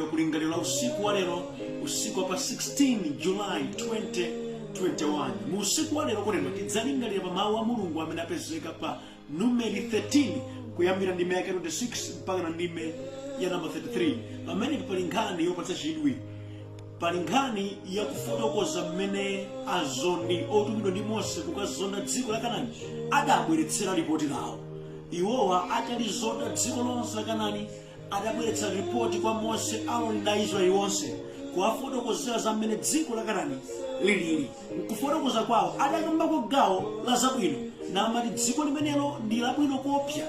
Kulingaliro la usiku wa lero, usiku wa pa 16 July 2021. Mu usiku wa lero kotero tidzalingalira pa mawu a Mulungu amene apezeka pa Numeri 13, kuyambira ndime yake 26 mpaka na ndime ya namba 33. Pamene pali nkhani yopatsa chidwi, pali nkhani yakufotokoza mmene azondi otumidwa ndi Mose kukazonda dziko la Kanani adabweretsera ripoti lawo. Iwowa atalizonda dziko lonse la Kanani, adabweretsa ripoti kwa Mose, Aaroni ndi Aisraeli onse, kuwafotokozera za mmene dziko la Kanani lilili. Nkufotokoza kwawo adakambako gawo la zabwino, namati dziko limenelo ndi labwino kopsa,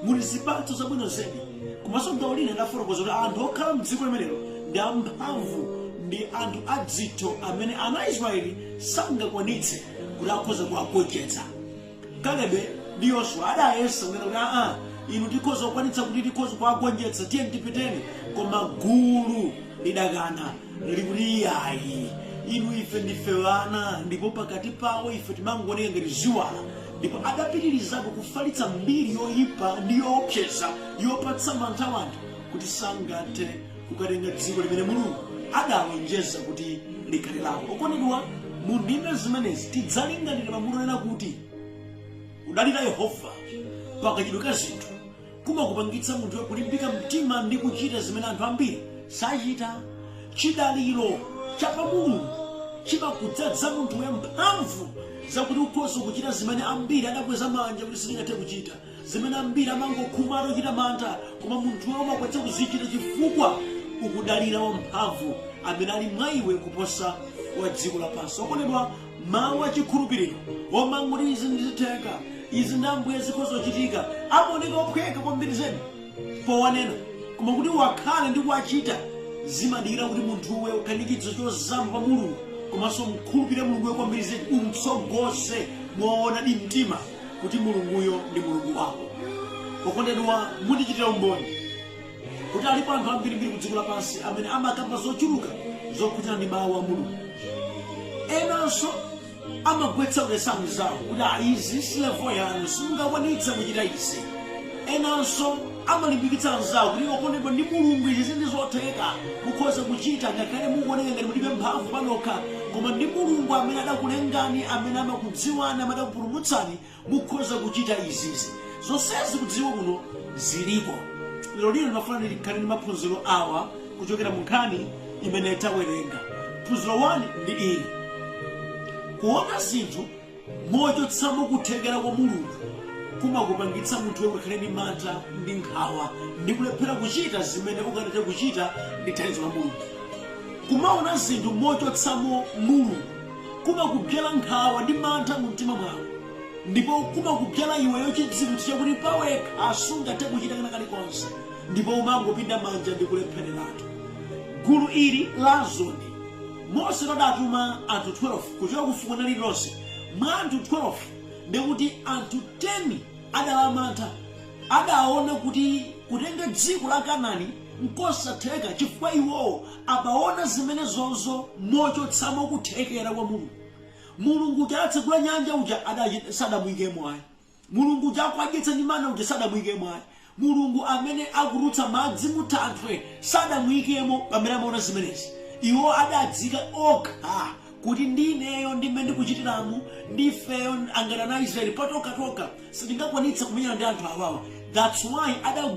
muli zipatso zabwino zedi. Komanso gawo lina adafotokoza kuti anthu okhala mdziko limenelo ndi amphamvu, ndi anthu adzitho amene ana a Israeli sangakwanitse kuti akhoza kuwagonjetsa. Kalebe ndi Yoswa adayesa kunena kuti, "Aa, inu, tikhoza kukwanitsa kuti tikhoza kuwagonjetsa, tiye tipiteni." Koma gulu lidakana, likuti, "Iyayi inu, ife ndife ana, ndipo pakati pawo ife timangooneka ngati ziwala." Ndipo adapitirizapo kufalitsa mbiri yoyipa ndi yoopseza yopatsa mantha anthu kuti sangathe kukatenga dziko limene Mulungu adalonjeza kuti likhale lawo. Okondedwa, mu ndime zimenezi tidzalingalira pamutu onena kuti kudalira Yehova pakachitidwe ka zinthu kumakupangitsa munthu kulimbika mtima ndi kuchita zimene anthu ambiri sachita. Chidaliro cha pa Mulungu chimakudzadza munthuwe mphamvu zakuti ukhoza kuchita zimene ambiri adakweza manja kuti sitingathe kuchita, zimene ambiri amangokhuma atochita mantha, koma munthuwe umakwanitsa kuzichita chifukwa ukudalira wamphamvu amene ali mwa iwe kuposa wa dziko lapansi. Okondedwa, mawu achikhulupiriro omangoti izi ndizitheka, izi ndi Ambuye zikhoza kuchitika, amaoneka ophweka kwambiri zedi powanena, koma kuti wakhale ndi kuwachita zimadikira kuti munthuwe ukhale ndi chidziwitso chozama pa Mulungu, komanso mkhulupirire Mulunguyo kwambiri zedi, umtsogoze moonadi mtima kuti Mulunguyo ndi Mulungu wako. Okondedwa, mundichitira umboni kuti alipo anthu ambirimbiri ku dziko lapansi amene amakamba zochuluka zokhudzana ndi mawu a Mulungu. Enanso amagwetsa ulesi anzawo kuti, "Ah, izi si level yanu, simungakwanitse kuchita izi." Enanso amalimbikitsa anzawo kuti, "Okondedwa, ndi Mulungu izi zindi zotheka, mukhoza kuchita, ngakhale mukuoneka ngati mulibe mphamvu panokha, koma ndi Mulungu amene adakulengani, amene amakudziwani, amene adakupulumutsani, mukhoza kuchita izizi." Zonsezi kudziko kuno ziliko. Lero lino ndimafuna ndikhale ndi maphunziro awa kuchokera mu nkhani imene tawerenga. Phunziro 1 ndi ili: kuona zinthu mochotsamo kuthekera kwa Mulungu kumakupangitsa munthu ukhale ndi mantha ndi nkhawa ndi kulephera kuchita zimene ukanatha kuchita ndi thandizo la Mulungu. Kumaona zinthu mochotsamo Mulungu kumakubyala nkhawa ndi mantha mu mtima mwako, ndipo kumakubyala iweyo chidziwitso chakuti pawekha sungathe kuchita kena kalikonse, ndipo umangopinda manja ndi kulephereratu. Gulu ili la azondi, Mose adatuma anthu 12 kuchoka ku fuko lililonse. Mwa anthu 12, ndikuti anthu 10 adala mantha, adaona kuti kutenga dziko la Kanani nkosatheka, chifukwa iwowo abaona zimene zonzo mochotsamo kuthekera kwa Mulungu. Mulungu uja adatsegula nyanja uja sadamuyikemo ayi. Mulungu uja akuadyetsa ndi mana uja sadamuyikemo ayi. Mulungu amene akutulutsa madzi mu thanthwe sadamuyikemo. Pamene amaona zimenezi, iwo adadzika okha kuti ndi ineyo, ndi mmene ndikuchitiramu, ndifeyo angati ana Israeli patokatoka sitingakwanitse kumenyana ndi anthu awawa. That's why ada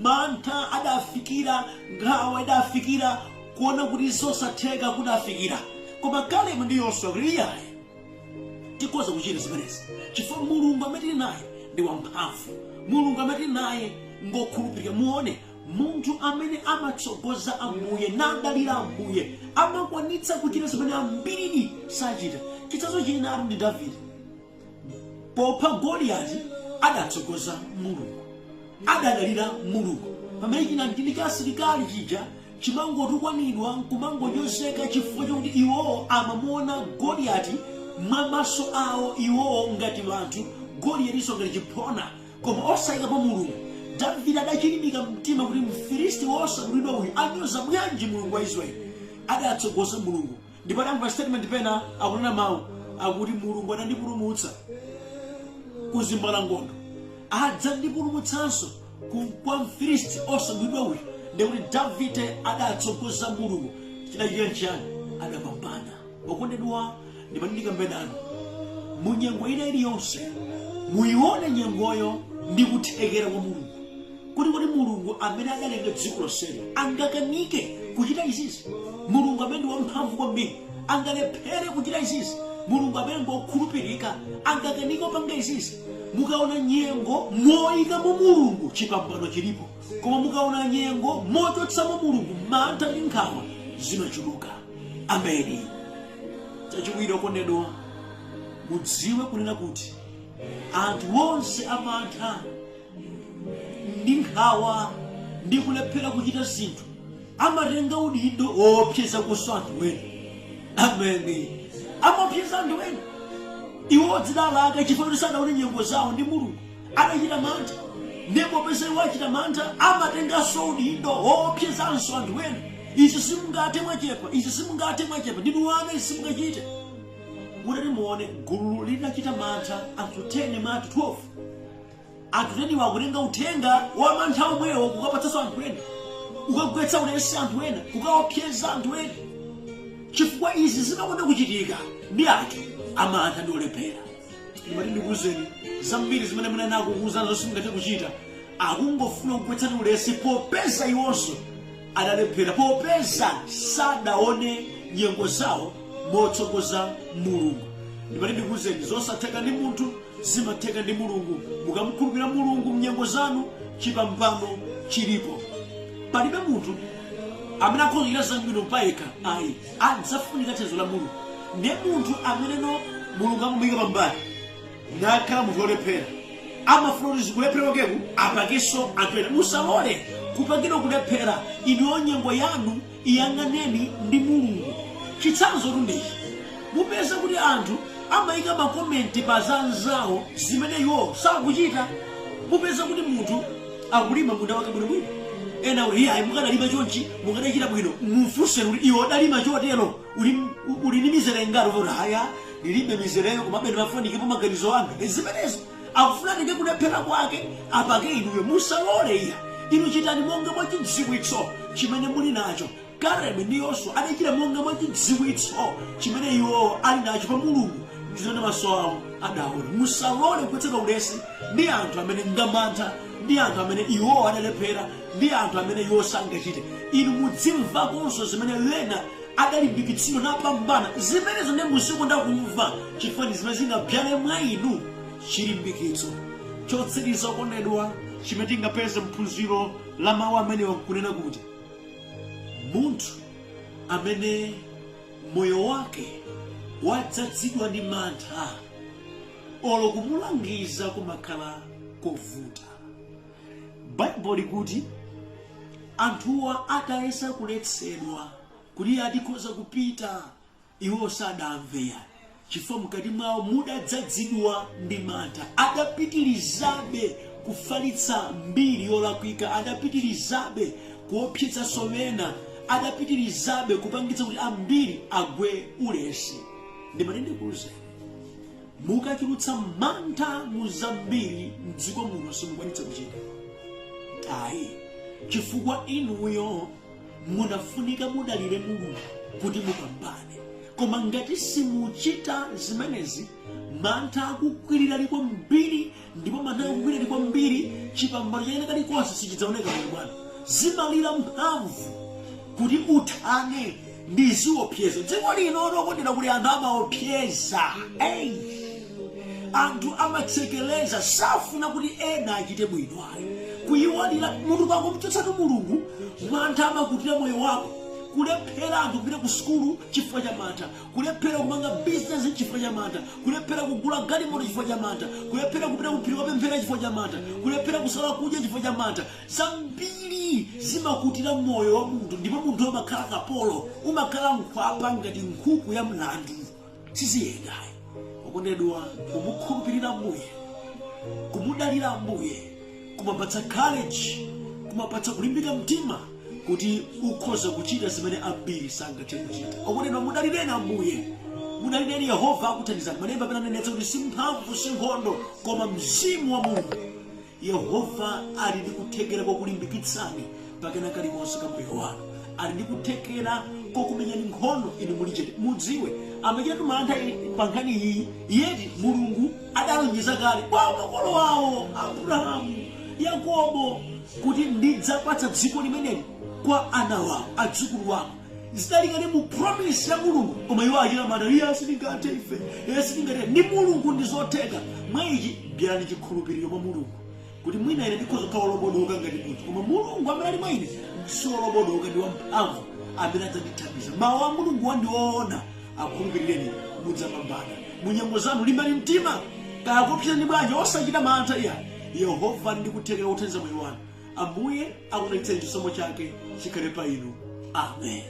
mantha adafikira, nkhawa idafikira, kuona kuti zosatheka kudafikira. Koma Kalebe ndi Yoswa kuti, "Iyayi, tikhoza kuchita zimenezi chifukwa Mulungu amene tili naye ndi wamphamvu, Mulungu amene tili naye ngokhulupirika." Muone, munthu amene amatsogoza Ambuye nadalira Ambuye amakwanitsa kuchita zimene ambiri sachita. Chitsanzo china atu ndi Davide. Popha Goliyati adatsogoza Mulungu, adadalira Mulungu, pamene china chili cha asilikali chija chimangotukwanidwa nkumangonyozeka chifukwa chokuti iwowo amamuona Goliyati mwa maso awo iwowo ngati anthu, Goliyatinso ngati chiphona, koma osayikapo Mulungu. Davide adachilimika mtima kuti Mfilisti wosadulidwa uyu anyoza bwanji Mulungu wa Israeli? Adatsogoza Mulungu, ndipo adamva statement pena akunena mawu akuti, "Mulungu adandipulumutsa ku zimbalangondo, adzandipulumutsanso kwa Mfilisti osadulidwa uyu." Ndikuti Davide adatsogoza Mulungu, chidachitika nchiyani? Adapambana. Okondedwa, ndimati ndikambe nanu mu nyengo ina iliyonse, muione nyengoyo ndi kuthekera kwa Mulungu, kuti kodi Mulungu amene adalenga dziko lonseli angakanike kuchita izizi? Mulungu amene ndi wamphamvu kwambiri angalephere kuchita izizi? Mulungu amene ndi wokhulupirika angakanike kupanga izizi? Mukaona nyengo moyikamo Mulungu, chipambano chilipo, koma mukaona nyengo mochotsamo Mulungu, mantha ndi nkhawa zimachuluka. Ameni. Chachiwiri, okondedwa, mudziwe kunena kuti anthu onse amantha ndi nkhawa ndi kulephera kuchita zinthu amatenga udindo woopseza kuso anthu ena. Ameni. Amaopseza anthu ena. Iwo dzidalaka chifukwa kuti sadaone nyengo zawo ndi Mulungu, adachita mantha. Ndipo popeza iwo achita mantha, amatenganso udindo woopsezanso anthu ena: "Izi simungathe, mwachepa. Izi simungathe, mwachepa. Ndinu wana, izi simungachite." Mutati muone gulu linachita mantha, anthu 10 mwa anthu 12, anthu 10 wakutenga uthenga wa mantha omwewo kukapatsanso anthu ena, ukagwetsa ulesi anthu ena, kukaopseza anthu ena, chifukwa izi zimakonda kuchitika ndi anthu amantha ndi olephera. Ndimati ndikuwuzeni, zambiri zimene mwina akukuwuzani zonse simungathe kuchita, akungofuna kugwetsani ulesi, popeza iwonso adalephera, popeza sadaone nyengo zawo motsogoza Mulungu. Ndimati ndikuwuzeni, zosatheka ndi munthu zimatheka ndi Mulungu. Mukamukhulupirira Mulungu mnyengo zanu, chipambano chilipo. Palibe munthu amene akhoza kuchita zabwino payekha, ayi, adzafunika thandizo la Mulungu. Ndiye munthu ameneno Mulungu amamuyika pambali nakhala munthu wolephera, amafuna kuti zikulephera kwakeku apakenso anthu ena. Musalole kupangidwa kulephera. Inuyo nyengo yanu iyang'aneni ndi Mulungu. Chitsanzo tundichi: mupeza kuti anthu amayika ma comment pa za anzawo zimene iwo sakuchita. Mupeza kuti munthu akulima munda wake bwinobwino, ena kuti, "Iye ayi, mukanalima chonchi mukanachita bwino." Mumfunseni kuti, "Iwe udalima chotero, uli ndi mizere ingati?" Kuti, "Haya, ndilibe mizereyo, komabe ndimafunikepo maganizo anga." Zimenezo akufuna atenge kulephera kwake apake inuyo. Musalole iya. Inu chitani monga mwa chidziwitso chimene muli nacho. Kalebe ndi Yoswa adachita monga mwa chidziwitso chimene iwo ali nacho pa Mulungu ndi zimene maso awo adaona. Musalole kugwetsedwa ulesi ndi anthu amene ngamantha, ndi anthu amene iwo adalephera, ndi anthu amene iwo sangachite. Inu mudzimvakonso zimene ena adalimbikitsidwa napambana. Zimenezo ndiye muzikonda kumva, chifukwa ndi zimene zingabzale mwa inu chilimbikitso. Chotsiriza, okondedwa, chimene tingapeze mphunziro la mawu amenewa nkunena kuti munthu amene moyo wake wadzazidwa ndi mantha, olo kumulangiza kumakhala kovuta. Baibulo likuti anthuwa atayesa kuletsedwa kuti atikhoza kupita, iwo sadamve, chifukwa mkati mwawo mudadzazidwa ndi mantha. Adapitirizabe kufalitsa mbiri yolakwika, adapitirizabe kuopsezanso ena, adapitirizabe kupangitsa kuti ambiri agwe ulesi. Ndimati ndikuwuzeni, mukachulutsa mantha mu zambiri mdziko muno, simukwanitsa kuchita ayi, chifukwa inuyo munafunika mudalire Mulungu kuti mupambane. Koma ngati simuchita zimenezi, mantha akukwirira kwambiri, ndipo mantha akukwirira kwambiri, chipambano chakene kalikonse sichidzaoneka moyo mwanu. Zimalira mphamvu kuti uthane ndi ziopsezo. Dziko lino, lokondedwa, kuti anthu amaopseza. Hey! Anthu amatsekeleza, safuna kuti ena achite bwino ayi. Kuyiwalira munthu kangomuchotsatu Mulungu, mantha amakutira moyo wako. Kulephera anthu kupita ku sukulu chifukwa cha mantha, kulephera kumanga bizinesi chifukwa cha mantha, kulephera kugula galimoto chifukwa cha mantha, kulephera kupita kuphiri kupemphera chifukwa cha mantha, kulephera kusala kudya chifukwa cha mantha. Zambiri zimakutira moyo wa munthu, ndipo munthu umakhala kapolo, umakhala nkhwapa ngati nkhuku ya mlandu, siziyendayi. Okondedwa, kumukhulupirira Ambuye, kumudalira Ambuye kumapatsa courage, kumapatsa kulimbika mtima kuti ukhoza kuchita zimene ambiri sangathe kuchita. Okondedwa, mudalireni Ambuye, mudalireni Yehova, akuthandizani. Malemba amene anenetsa kuti si mphamvu, si nkhondo, koma mzimu wa Mulungu. Yehova ali ndi kuthekera kokulimbikitsani. Pakena kalikonse ka moyo wanu ali ndi kuthekera kokumenyani nkhondo inu muli chete. Mudziwe, amachitatu mantha pa nkhani iyi, yeti Mulungu adalonjeza kale kwa makolo awo Abrahamu, Yakobo, kuti ndidzapatsa dziko limeneli kwa ana wawo, adzukulu wako. Zidalikale mu promise ya Mulungu, koma iwo achita mantha: iye sitingathe ife, iye sitingathe. Ndi Mulungu ndi zotheka. Mwa ichi byalani chikhulupiriro mwa Mulungu, kuti mwina ine ndikhoza kukhala wolobodoka ngati munthu, koma Mulungu amene ali mwa ine si wolobodoka, ndi wamphamvu amene adzandithandiza. Mawu a Mulungu wandiona, akhulupirireni, mudzapambana munyengo zanu. Limbani mtima, kaya kupsani bwanji, osachita mantha iya. Yehova ndi kuthekera kuthandiza moyo wanu. Ambuye akudalitseni, chisomo chake chikhale pa inu. Amen.